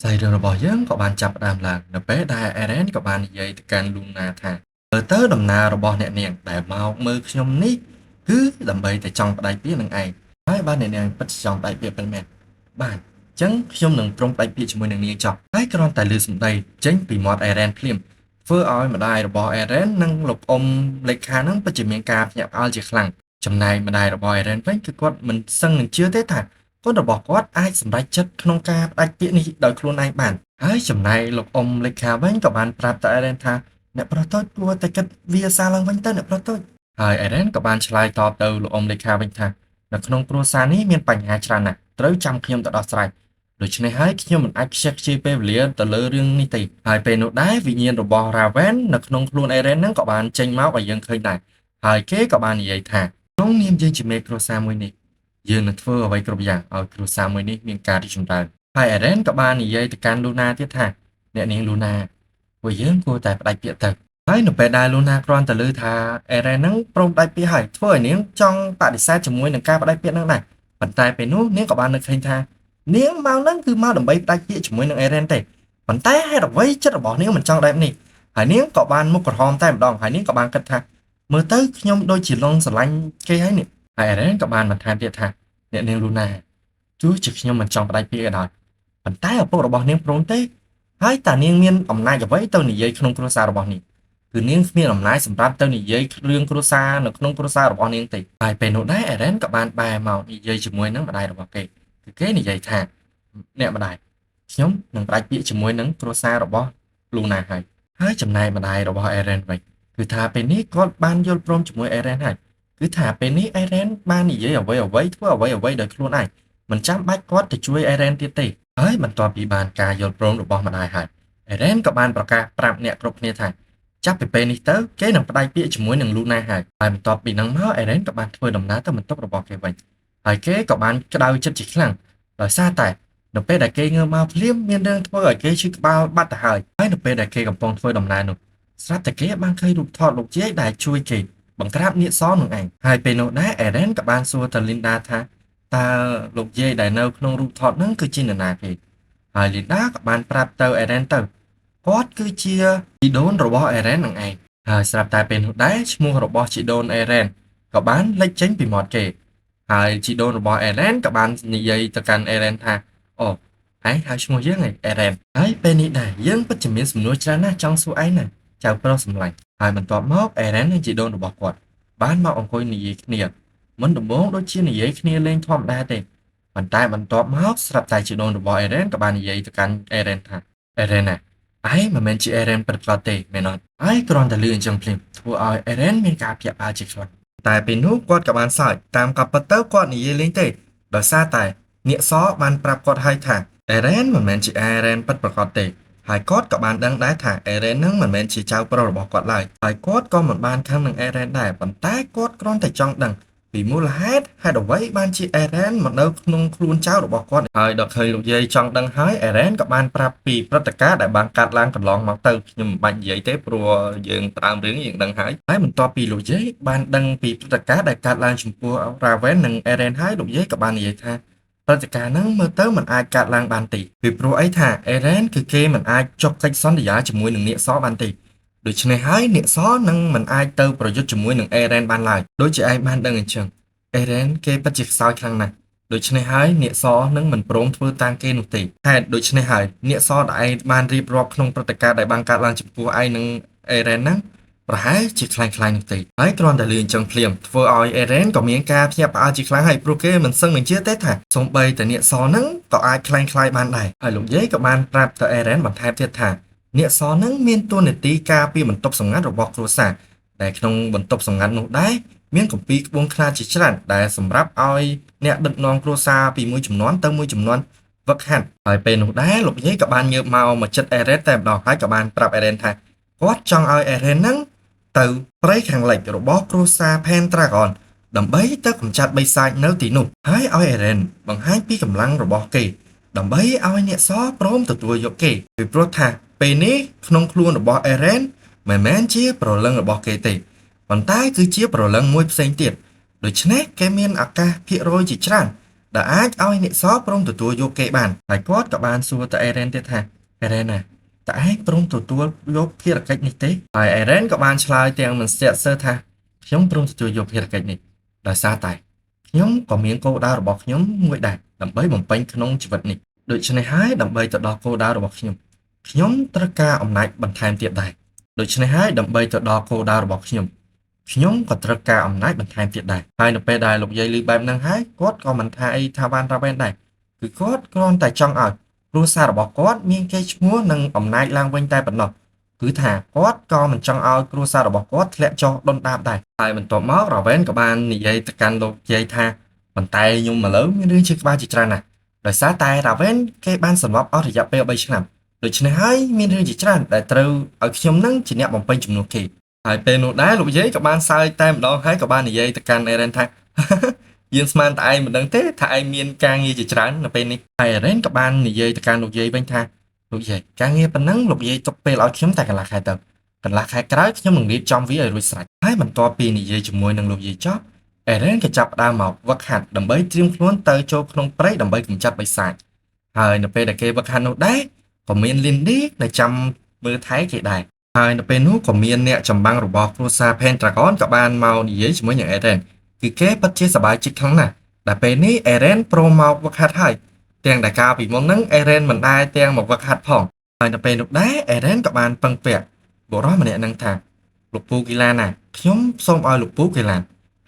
សាច់រឿងរបស់យើងក៏បានចាប់ផ្ដើមឡើងនៅពេលដែល Eren ក៏បាននិយាយទៅកាន់ Luna ថាមើលទៅដំណើររបស់អ្នកនាងដែលមកមើលខ្ញុំនេះគឺដើម្បីតែចង់ផ្ដាច់ពាក្យនឹងឯងហើយបានអ្នកនាងពិតជាចង់ផ្ដាច់ពាក្យពិតមែនបាទអញ្ចឹងខ្ញុំនឹងព្រមផ្ដាច់ពាក្យជាមួយនឹងនាងចោះហើយគ្រាន់តែឮសម្ដីចេញពីមាត់ Eren ភ្លាមធ្វើឲ្យម្ដាយរបស់ Eren និងលោកអ៊ំលេខានឹងពិតជាមានការភ្ញាក់ផ្អើលជាខ្លាំងចំណែកម្ដាយរបស់ Eren វិញគឺគាត់មិនសឹងនឹងជឿទេថាកូនរបស់គាត់អាចសម្រេចចិត្តក្នុងការផ្ដាច់ពាក្យនេះដោយខ្លួនឯងបានហើយចំណែកលោកអ៊ំលេខាវិញក៏បានប្រាប់ទៅ Eren ថាអ្នកប្រុសតូចគួរតែគិតវាសារឡើងវិញទៅអ្នកប្រុសតូចហើយ Eren ក៏បានឆ្លើយតបទៅលោកអ៊ំលេខាវិញថានៅក្នុងគ្រួសារនេះមានបញ្ហាច្រើនណាស់ត្រូវចាំខ្ញុំទៅដោះស្រាយដូច្នេះហើយខ្ញុំមិនអាចខ្ជះខ្ជាយពេលវេលាទៅលើរឿងនេះទេហើយពេលនោះដែរវិញ្ញាណរបស់ Raven នៅក្នុងខ្លួន Eren ហ្នឹងក៏បានចេញមកឲ្យយើងឃើញដែរហើយគេក៏បាននិយាយថាក្នុងនាមយើងជាមេគ្រួសារមួយនេះយើងនឹងធ្វើអ្វីគ្រប់យ៉ាងឲ្យគ្រួសារមួយនេះមានការរីកចម្រើនហើយ Eren ក៏បាននិយាយទៅកាន់ Luna ទៀតថាអ្នកនាង Luna ពួកយើងគួរតែផ្ដាច់ពាក្យទៅហើយនៅពេលដែល Luna គ្រាន់តែឮថា Eren ហ្នឹងព្រមផ្ដាច់ពាក្យហើយធ្វើឲ្យនាងចង់បដិសេធជាមួយនឹងការផ្ដាច់ពាក្យហ្នឹងដែរប៉ុន្តែពេលនោះនាងក៏បាននឹកឃើញថានាងមកហ្នឹងគឺមកដើម្បីផ្ដាច់ពាក្យជាមួយនឹង Eren ទេប៉ុន្តែហេតុអ្វីចិត្តរបស់នាងមិនចង់បែបនេះហើយនាងក៏បានមុខក្រហមតែម្ដងហើយនាងក៏បានគិតថាមើលទៅខ្ញុំដូចជាលងស្រឡាញ់គេហើយនេះហើយ Eren ក៏បានបន្ថែមទៀតថាអ្នកនាង Luna ទោះជាខ្ញុំមិនចង់ផ្ដាច់ពាក្យក៏ដោយប៉ុន្តែឪពុករបស់នាងព្រមទេហើយតានាងមានអំណាចអ្វីទៅនិយាយក្នុងគ្រួសាររបស់នាងគឺនាងគ្មានអំណាចសម្រាប់ទៅនិយាយរឿងគ្រួសារនៅក្នុងគ្រួសាររបស់នាងទេហើយពេលនោះដែរ Eren ក៏បានបែរមកនិយាយជាមួយនឹងម្ដាយរបស់គេគឺគេនិយាយថាអ្នកម្ដាយខ្ញុំនឹងផ្ដាច់ពាក្យជាមួយនឹងគ្រួសាររបស់ Luna ហើយហើយចំណែកម្ដាយរបស់ Eren វិញគឺថាពេលនេះគាត់បានយល់ព្រមជាមួយ Eren ហើយគឺថាពេលនេះ Eren បាននិយាយអ្វីអ្វីធ្វើអ្វីអ្វីដោយខ្លួនឯងមិនចាំបាច់គាត់ទៅជួយ Eren ទៀតទេហើយបន្ទាប់ពីបានការយល់ព្រមរបស់ម្ដាយហើយ Eren ក៏បានប្រកាសប្រាប់អ្នកគ្រប់គ្នាថាចាប់ពីពេលនេះទៅគេនឹងផ្ដាច់ពាក្យជាមួយនឹង Luna ហើយហើយបន្ទាប់ពីហ្នឹងមក Eren ក៏បានធ្វើដំណើរទៅបន្ទប់របស់គេវិញហើយគេក៏បានក្តៅចិត្តជាខ្លាំងដោយសារតែនៅពេលដែលគេងើបមកភ្លាមមានរឿងធ្វើឲ្យគេឈឺក្បាលបាត់ទៅហើយហើយនៅពេលដែលគេកំពុងធ្វើដំណើរនោះស្រាប់តែគេបានឃើញរូបថតលោកយាយដែលជួយគេបង្ក្រាបនាគសនឹងឯងហើយពេលនោះដែរ Eren ក៏បានសួរទៅ Linda ថាតើលោកយាយដែលនៅក្នុងរូបថតហ្នឹងគឺជានរណាគេហើយ Linda ក៏បានប្រាប់ទៅ Eren ទៅគាត់គឺជាជីដូនរបស់ Eren នឹងឯងហើយស្រាប់តែពេលនោះដែរឈ្មោះរបស់ជីដូន Eren ក៏បានលេចចេញពីមាត់គេហើយជីដូនរបស់ Eren ក៏បាននិយាយទៅកាន់ Eren ថាអូឯងហៅឈ្មោះយើងឯង Eren ហើយពេលនេះដែរយើងពិតជាមានសំណួរច្រើនណាស់ចង់សួរឯងណាចៅប្រុសសម្លាញ់ហើយបន្ទាប់មក Eren និងជីដូនរបស់គាត់បានមកអង្គុយនិយាយគ្នាមុនដំបូងដូចជានិយាយគ្នាលេងធម្មតាទេប៉ុន្តែបន្ទាប់មកស្រាប់តែជីដូនរបស់ Eren ក៏បាននិយាយទៅកាន់ Eren ថា Eren ណាឯងមិនមែនជា Eren ពិតប្រាកដទេមែនអត់ហើយគ្រាន់តែលឺអញ្ចឹងភ្លាមធ្វើឲ្យ Eren មានការភ្ញាក់ផ្អើលជាខ្លាំងតែពេលនោះគាត់ក៏បានសើចតាមក៏ពិតទៅគាត់និយាយលេងទេដោយសារតែនាគសបានប្រាប់គាត់ឲ្យថា Eren មិនមែនជា Eren ពិតប្រាកដទេហើយគាត់ក៏បានដឹងដែរថា Eren នឹងមិនមែនជាចៅប្រុសរបស់គាត់ឡើយហើយគាត់ក៏មិនបានខឹងនឹង Eren ដែរប៉ុន្តែគាត់គ្រាន់តែចង់ដឹងពីមូលហេតុហេតុអ្វីបានជា Eren មកនៅក្នុងខ្លួនចៅរបស់គាត់ហើយដល់ឃើញលោកយាយចង់ដឹងហើយ Eren ក៏បានប្រាប់ពីព្រឹត្តិការណ៍ដែលបានកើតឡើងកន្លងមកទៅខ្ញុំមិនបាច់និយាយទេព្រោះយើងផ្ដើមរឿងយើងដឹងហើយហើយបន្ទាប់ពីលោកយាយបានដឹងពីព្រឹត្តិការណ៍ដែលកើតឡើងចំពោះ Raven និង Eren ហើយលោកយាយក៏បាននិយាយថាព្រឹត្តិការណ៍ហ្នឹងមើលទៅមិនអាចកើតឡើងបានទេពីព្រោះអីថា Eren គឺគេមិនអាចចុះកិច្ចសន្យាជាមួយនឹងនាគសបានទេដូច្នេះហើយនាគសនឹងមិនអាចទៅប្រយុទ្ធជាមួយនឹង Eren បានឡើយដូចជាឯងបានដឹងអញ្ចឹង Eren គេពិតជាខ្សោយខ្លាំងណាស់ដូច្នេះហើយនាគសនឹងមិនព្រមធ្វើតាមគេនោះទេហេតុដូច្នេះហើយនាគសដែលឯងបានរៀបរាប់ក្នុងព្រឹត្តិការណ៍ដែលបានកើតឡើងចំពោះឯងនិង Eren ហ្នឹងប្រហែលជាខ្លាំងខ្លាំងនោះទេហើយគ្រាន់តែលឺអញ្ចឹងភ្លាមធ្វើឲ្យ Eren ក៏មានការភ្ញាក់ផ្អើលជាខ្លាំងហើយព្រោះគេមិនសឹងនឹងជឿទេថាសូម្បីតែនាគសហ្នឹងក៏អាចខ្លាំងខ្លាយបានដែរហើយលោកយាយក៏បានប្រាប់ទៅ Eren បន្ថែមទៀតថានាគសហ្នឹងមានតួនាទីការពារបន្ទប់សម្ងាត់របស់គ្រួសារដែលក្នុងបន្ទប់សម្ងាត់នោះដែរមានគម្ពីរក្បួនខ្នាតជាច្រើនដែលសម្រាប់ឲ្យអ្នកដឹកនាំគ្រួសារពីមួយជំនាន់ទៅមួយជំនាន់វឹកហាត់ហើយពេលនោះដែរលោកយាយក៏បានងើបមកមកចិត្ត Eren តែម្ដងហើយក៏បានប្រាប់ Eren ថាគាត់ចង់ឲ្យ Eren ហ្នឹងទៅព្រៃខាងលិចរបស់គ្រួសារ Pendragon ដើម្បីទៅកម្ចាត់បិសាចនៅទីនោះហើយឲ្យ Eren បង្ហាញពីកម្លាំងរបស់គេដើម្បីឲ្យអ្នកសព្រមទទួលយកគេពីព្រោះថាពេលនេះក្នុងខ្លួនរបស់ Eren មិនមែនជាប្រលឹងរបស់គេទេប៉ុន្តែគឺជាប្រលឹងមួយផ្សេងទៀតដូច្នេះគេមានឱកាសភាគរយជាច្រើន ដែលអាចឲ្យអ្នកសព្រមទទួលយកគេបានហើយគាត់ក៏បានសួរទៅអេរ៉េនទៀតថាអេរ៉េនណាតើឯងព្រមទទួលយកភារកិច្ចនេះទេហើយអេរ៉េនក៏បានឆ្លើយទាំងមិនស្ទាក់ស្ទើរថាខ្ញុំព្រមទទួលយកភារកិច្ចនេះដោយសារតែខ្ញុំក៏មានគោលដៅរបស់ខ្ញុំមួយដែរដើម្បីបំពេញក្នុងជីវិតនេះដូច្នេះហើយដើម្បីទៅដល់គោលដៅរបស់ខ្ញុំខ្ញុំត្រូវការអំណាចបន្ថែមទៀតដែរដូច្នេះហើយដើម្បីទៅដល់គោលដៅរបស់ខ្ញុំខ្ញុំក៏ត្រូវការអំណាចបន្ថែមទៀតដែរហើយនៅពេលដែលលោកយាយឮបែបហ្នឹងហើយគាត់ក៏មិនថាអីថាបានរ៉ាវ៉ែនដែរគឺគាត់គ្រាន់តែចង់ឲ្យគ្រួសាររបស់គាត់មានកេរ្តិ៍ឈ្មោះនិងអំណាចឡើងវិញតែប៉ុណ្ណោះគឺថាគាត់ក៏មិនចង់ឲ្យគ្រួសាររបស់គាត់ធ្លាក់ចុះដុនដាបដែរហើយបន្ទាប់មករ៉ាវ៉ែនក៏បាននិយាយទៅកាន់លោកយាយថាប៉ុន្តែខ្ញុំឥឡូវមានរឿងជាក្បាលជាច្រើនណាស់ដោយសារតែរ៉ាវ៉ែនគេបានសន្លប់អស់រយៈពេល3ឆ្នាំដូច្នេះហើយមានរឿងជាច្រើនដែលត្រូវឲ្យខ្ញុំនឹងជាអ្នកបំពេញជំនួសគេហើយពេលនោះដែរលោកយាយក៏បានសើចតែម្ដងហើយក៏បាននិយាយទៅកាន់អេរ៉េនថាយើងស្មានតែឯងមិនដឹងទេថាឯងមានការងារជាច្រើននៅពេលនេះហើយអេរ៉េនក៏បាននិយាយទៅកាន់លោកយាយវិញថាលោកយាយការងារប៉ុណ្ណឹងលោកយាយទុកពេលឲ្យខ្ញុំតែកន្លះខែទៅកន្លះខែក្រោយខ្ញុំនឹងរៀបចំវាឲ្យរួចស្រេចហើយបន្ទាប់ពីនិយាយជាមួយនឹងលោកយាយចប់អេរ៉េនក៏ចាប់ផ្ដើមមកវឹកហាត់ដើម្បីត្រៀមខ្លួនទៅចូលក្នុងព្រៃដើម្បីកម្ចាត់បិសាចហើយនៅពេលដែលគេវឹកហាត់នោះដែរក៏មានលីនឌីដែលចាំមើលថែគេដែរហើយនៅពេលនោះក៏មានអ្នកចម្បាំងរបស់គ្រួសារ Pendragon ក៏បានមកនិយាយជាមួយនឹងអេរ៉េនគឺគេពិតជាសប្បាយចិត្តខ្លាំងណាស់ដែលពេលនេះអេរ៉េនព្រមមកវឹកហាត់ហើយទាំងដែលកាលពីមុនហ្នឹងអេរ៉េនមិនដែលទាំងមកវឹកហាត់ផងហើយនៅពេលនោះដែរអេរ៉េនក៏បានពឹងពាក់បុរសម្នាក់ហ្នឹងថាលោកពូគីឡានណាខ្ញុំសូមឲ្យលោកពូគីឡាន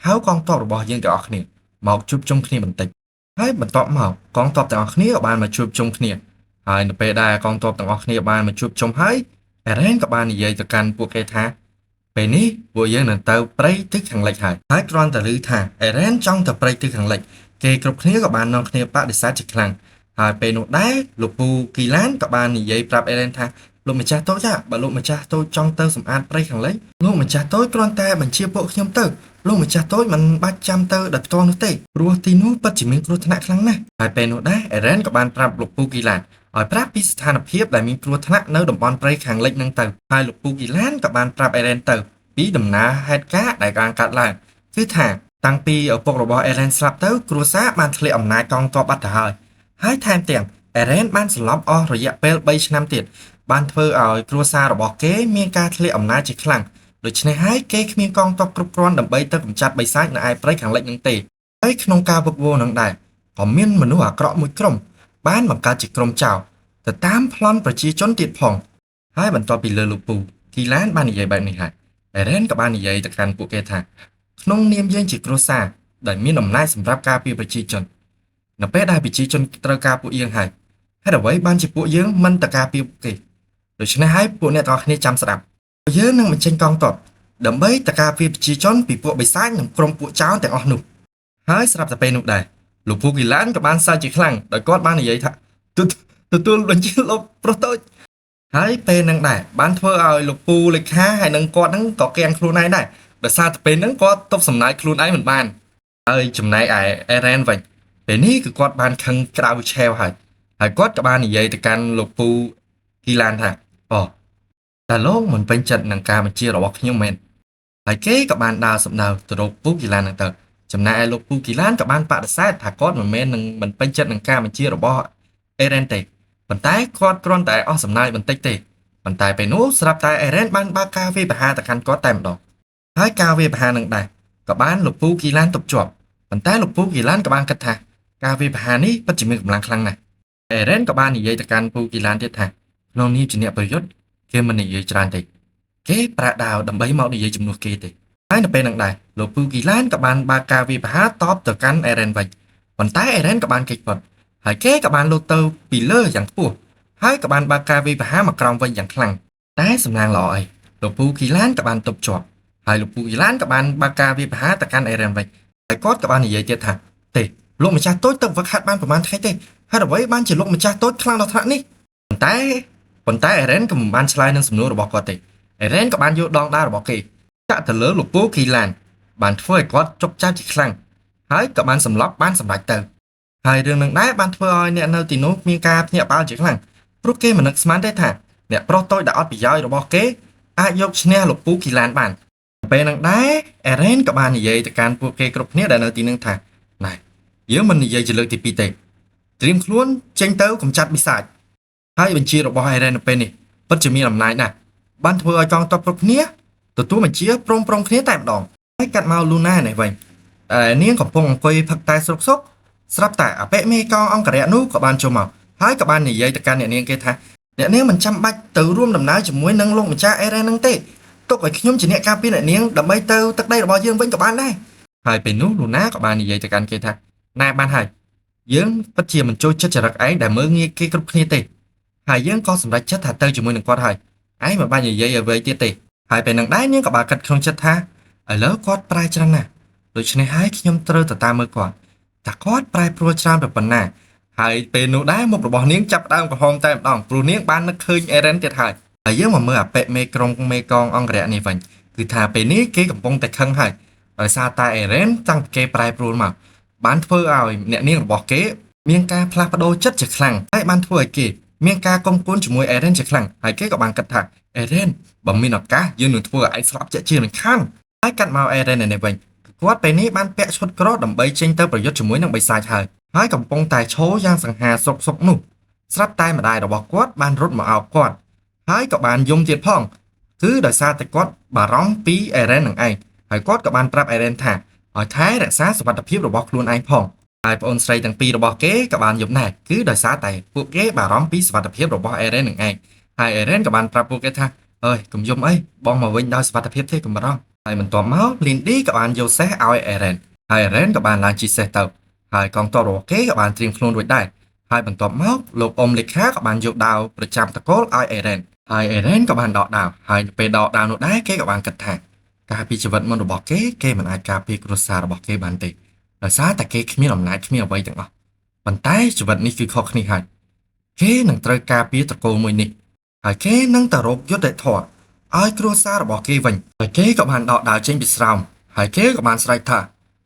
ហៅកងទ័ពរបស់យើងទាំងអស់គ្នាមកជួបជុំគ្នាបន្តិចហើយបន្ទាប់មកកងទ័ពទាំងអស់គ្នាក៏បានមកជួបជុំគ្នាហើយនៅពេលដែលកងទ័ពទាំងអស់គ្នាបានមកជួបជុំហើយអេរ៉េនក៏បាននិយាយទៅកាន់ពួកគេថាពេលនេះពួកយើងនឹងទៅព្រៃទិសខាងលិចហើយហើយគ្រាន់តែឮថាអេរ៉េនចង់ទៅព្រៃទិសខាងលិចគេគ្រប់គ្នាក៏បាននាំគ្នាបដិសេធជាខ្លាំងហើយពេលនោះដែរលោកពូគីឡានក៏បាននិយាយប្រាប់អេរ៉េនថាលោកម្ចាស់តូចបើលោកម្ចាស់តូចចង់ទៅសម្អាតព្រៃខាងលិចលោកម្ចាស់តូចគ្រាន់តែបញ្ជាពួកខ្ញុំទៅលោកម្ចាស់តូចមិនបាច់ចាំទៅដោយផ្ទាល់នោះទេព្រោះទីនោះពិតជាមានគ្រោះថ្នាក់ខ្លាំងណាស់ហើយពេលនោះដែរអេរ៉េនក៏បានប្រាប់លោកពូគីឡានឲ្យប្រាប់ពីស្ថានភាពដែលមានគ្រោះថ្នាក់នៅតំបន់ព្រៃខាងលិចនឹងទៅហើយលោកពូគីឡានក៏បានប្រាប់អេរ៉េនទៅពីដំណើរហេតុការណ៍ដែលបានកើតឡើងគឺថាតាំងពីឪពុករបស់អេរ៉េនស្លាប់ទៅគ្រួសារបានធ្លាក់អំណាចកងទ័ពបាត់ទៅហើយហើយថែមទាំងអេរ៉េនបានសន្លប់អស់រយៈពេល3ឆ្នាំទៀតបានធ្វើឲ្យគ្រួសាររបស់គេមានការធ្លាក់អំណាចជាខ្លាំងដូច្នេះហើយគេគ្មានកងទ័ពគ្រប់គ្រាន់ដើម្បីទៅកម្ចាត់បិសាចនៅឯព្រៃខាងលិចនឹងទេហើយក្នុងការវឹកវរនឹងដែរក៏មានមនុស្សអាក្រក់មួយក្រុមបានបង្កើតជាក្រុមចោរទៅតាមប្លន់ប្រជាជនទៀតផងហើយបន្ទាប់ពីលើលោកពូគីឡានបាននិយាយបែបនេះហើយអេរ៉េនក៏បាននិយាយទៅកាន់ពួកគេថាក្នុងនាមយើងជាគ្រួសារដែលមានអំណាចសម្រាប់ការពារប្រជាជននៅពេលដែលប្រជាជនត្រូវការពួកយើងហើយហេតុអ្វីបានជាពួកយើងមិនទៅការពារពួកគេដូច្នេះហើយពួកអ្នកទាំងអស់គ្នាចាំស្ដាប់យើងនឹងបញ្ចេញកងទ័ពដើម្បីទៅការពារប្រជាជនពីពួកបិសាចនិងក្រុមពួកចោរទាំងអស់នោះហើយស្រាប់តែពេលនោះដែរលោកពូគីឡានក៏បានសើចជាខ្លាំងដោយគាត់បាននិយាយថាទទួលបញ្ជាលោកប្រុសតូចហើយពេលហ្នឹងដែរបានធ្វើឲ្យលោកពូលេខាហើយនឹងគាត់ហ្នឹងក៏កៀងខ្លួនឯងដែរដោយសារតែពេលហ្នឹងគាត់ទប់សំណាយខ្លួនឯងមិនបានហើយចំណែកឯអេរ៉េនវិញពេលនេះគឺគាត់បានខឹងក្តៅឆេវហើយហើយគាត់ក៏បាននិយាយទៅកាន់លោកពូគីឡានថាអូតែលោកមិនពេញចិត្តនឹងការបញ្ជារបស់ខ្ញុំមែនហើយគេក៏បានដើរសម្ដៅទៅរកពូគីឡានហ្នឹងទៅចំណែកឯលោកពូគីឡានក៏បានបដិសេធថាគាត់មិនមែននឹងមិនពេញចិត្តនឹងការបញ្ជារបស់អេរ៉េនទេប៉ុន្តែគាត់គ្រាន់តែអស់សំណើចបន្តិចទេប៉ុន្តែពេលនោះស្រាប់តែអេរ៉េនបានបើកការវាយប្រហារទៅកាន់គាត់តែម្ដងហើយការវាយប្រហារនឹងដែរក៏បានលោកពូគីឡានទប់ជាប់ប៉ុន្តែលោកពូគីឡានក៏បានគិតថាការវាយប្រហារនេះពិតជាមានកម្លាំងខ្លាំងណាស់អេរ៉េនក៏បាននិយាយទៅកាន់ពូគីឡានទៀតថាក្នុងនាមជាអ្នកប្រយុទ្ធគេមិននិយាយច្រើនទេគេប្រាក់ដាវដើម្បីមកនិយាយជំនួសគេទេហើយនៅពេលហ្នឹងដែរលោកពូគីឡានក៏បានបើកការវាយប្រហារតបទៅកាន់អេរ៉េនវិញប៉ុន្តែអេរ៉េនក៏បានគេចផុតហើយគេក៏បានលោតទៅពីលើយ៉ាងខ្ពស់ហើយក៏បានបើកការវាយប្រហារមកក្រោមវិញយ៉ាងខ្លាំងតែសំណាងល្អអីលោកពូគីឡានក៏បានទប់ជាប់ហើយលោកពូគីឡានក៏បានបើកការវាយប្រហារទៅកាន់អេរ៉េនវិញហើយគាត់ក៏បាននិយាយទៀតថាទេលោកម្ចាស់តូចទៅវឹកហាត់បានប្រហែលថ្ងៃទេហេតុអ្វីបានជាលោកម្ចាស់តូចខ្លាំងដល់ថ្នាក់នេះប៉ុន្តែអេរ៉េនក៏មិនបានឆ្លើយនឹងសំណួររបស់គាត់ទេអេរ៉េនក៏បានយកដងដាវរបស់គេចាក់ទៅលើលោកពូគីឡានបានធ្វើឲ្យគាត់ជប់ចាប់ជាខ្លាំងហើយក៏បានសម្លាប់បានសម្រេចទៅហើយរឿងនឹងដែរបានធ្វើឲ្យអ្នកនៅទីនោះមានការភ្ញាក់ផ្អើលជាខ្លាំងព្រោះគេមិននឹកស្មានទេថាអ្នកប្រុសតូចដែលអត់ប្រយោជន៍របស់គេអាចយកឈ្នះលោកពូគីឡានបានពេលនឹងដែរអេរ៉េនក៏បាននិយាយទៅកាន់ពួកគេគ្រប់គ្នាដែលនៅទីនឹងថាណែ យើងមិននិយាយជាលើកទី2ទេត្រៀមខ្លួនចេញទៅកម្ចាត់បិសាចហើយបញ្ជារបស់អេរ៉េននៅពេលនេះពិតជាមានអំណាចណាស់បានធ្វើឲ្យកងទ័ពគ្រប់គ្នាទទួលបញ្ជាព្រមព្រំគ្នាតែម្ដងហើយកាត់មកលូណានេះវិញតែនាងកំពុងអង្គុយផឹកតែស្រុកសុកស្រាប់តែអបិមេកងអង្គរៈនោះក៏បានចូលមកហើយក៏បាននិយាយទៅកាន់អ្នកនាងគេថាអ្នកនាងមិនចាំបាច់ទៅរួមដំណើរជាមួយនឹងលោកម្ចាស់អេរ៉េននឹងទេទុកឲ្យខ្ញុំជាអ្នកការពារអ្នកនាងដើម្បីទៅទឹកដីរបស់យើងវិញក៏បានដែរហើយពេលនោះលូណាក៏បាននិយាយទៅកាន់គេថាណែបានហើយយើងពិតជាមិនចូលចិត្តចរិតឯងដែលមើលងាយគេគ្រប់គ្នាទេហើយយើងក៏សម្រេចចិត្តថាទៅជាមួយនឹងគាត់ហើយឯងមិនបាច់និយាយអ្វីទៀតទេហើយពេលនឹងដែរនាងក៏បានគិតក្នុងចិត្តថាឥឡូវគាត់ប្រែច្រើនណាស់ដូច្នេះហើយខ្ញុំត្រូវទៅតាមមើលគាត់តើគាត់ប្រែប្រួលច្រើនប៉ុណ្ណាហើយពេលនោះដែរមុខរបស់នាងចាប់ផ្ដើមក្រហមតែម្ដងព្រោះនាងបាននឹកឃើញអេរ៉ែនទៀតហើយហើយយើងមកមើលអាប៉ិមេក្រុងមេកងអង្គរៈនេះវិញគឺថាពេលនេះគេកំពុងតែខឹងហើយដោយសារតែអេរ៉ែនតាំងពីគេប្រែប្រួលមកបានធ្វើឲ្យអ្នកនាងរបស់គេមានការផ្លាស់ប្ដូរចិត្តជាខ្លាំងហើយបានធ្វើឲ្យគេមានការកុំគួនជាមួយអេរ៉ែនជាខ្លាំងហើយគេក៏បានគិតថាអេរ៉ែនបើមានឱកាសយើងនឹងធ្វើឲ្យឯងស្លាប់ជាក់ជាមិនខានហើយកាត់មកអេរ៉ែននេះវិញគាត់ពេលនេះបានពាក់ឈុតក្រដើម្បីចេញទៅប្រយុទ្ធជាមួយនឹងបិសាចហើយហើយកំពុងតែឈរយ៉ាងសង្ហាសុកសុកនោះស្រាប់តែម្ដាយរបស់គាត់បានរត់មកអោបគាត់ហើយក៏បានយំទៀតផងគឺដោយសារតែគាត់បារម្ភពីអេរ៉ែននឹងឯងហើយគាត់ក៏បានប្រាប់អេរ៉ែនថាឲ្យថែរក្សាសុវត្ថិភាពរបស់ខ្លួនឯងផងហើយប្អូនស្រីទាំងពីររបស់គេក៏បានយំដែរគឺដោយសារតែពួកគេបារម្ភពីសុវត្ថិភាពរបស់អេរ៉ែននឹងឯងហើយអេរ៉ែនក៏បានប្រាប់ពួកគេថាអើយកុំយំអីបងមកវិញដោយសុវត្ថិភាពទេកុំបារម្ភហើយបន្ទាប់មកលីនឌីក៏បានយកសេះឲ្យអេរ៉ែនហើយអេរ៉ែនក៏បានឡើងជិះសេះទៅហើយកងទ័ពរបស់គេក៏បានត្រៀមខ្លួនរួចដែរហើយបន្ទាប់មកលោកអ៊ំលេខាក៏បានយកដាវប្រចាំតកូលឲ្យអេរ៉ែនហើយអេរ៉ែនក៏បានដកដាវហើយពេលដកដាវនោះដែរគេក៏បានគិតថាការពីជីវិតមុនរបស់គេគេមិនអាចការពារគ្រួសាររបស់គេបានទេដោយសារតែគេគ្មានអំណាចគ្មានអ្វីទាំងអស់ប៉ុន្តែជីវិតនេះគឺខុសគ្នាហើយគេនឹងត្រូវការពារត្រកូលមួយនេះហើយគេនឹងទៅរកយុត្តិធម៌ឲ្យគ្រួសាររបស់គេវិញហើយគេក៏បានដកដាវចេញពីស្រោមហើយគេក៏បានស្រែកថា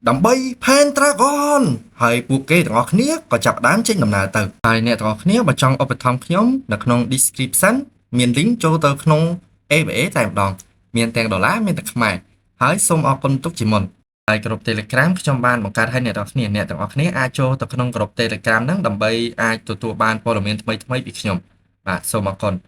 ដើម្បី Pendragon ហើយពួកគេទាំងអស់គ្នាក៏ចាប់ផ្ដើមចេញដំណើរទៅហើយអ្នកទាំងអស់គ្នាបើចង់ឧបត្ថម្ភខ្ញុំនៅក្នុង description មាន link ចូលទៅក្នុង ABA តែម្ដងមានទាំងដុល្លារមានទាំងខ្មែរហើយសូមអរគុណទុកជាមុនហើយក្រុម Telegram ខ្ញុំបានបង្កើតឲ្យអ្នកទាំងអស់គ្នាអ្នកទាំងអស់គ្នាអាចចូលទៅក្នុងក្រុម Telegram ហ្នឹងដើម្បីអាចទទួលបានព័ត៌មានថ្មីៗពីខ្ញុំបាទសូមអរគុណ។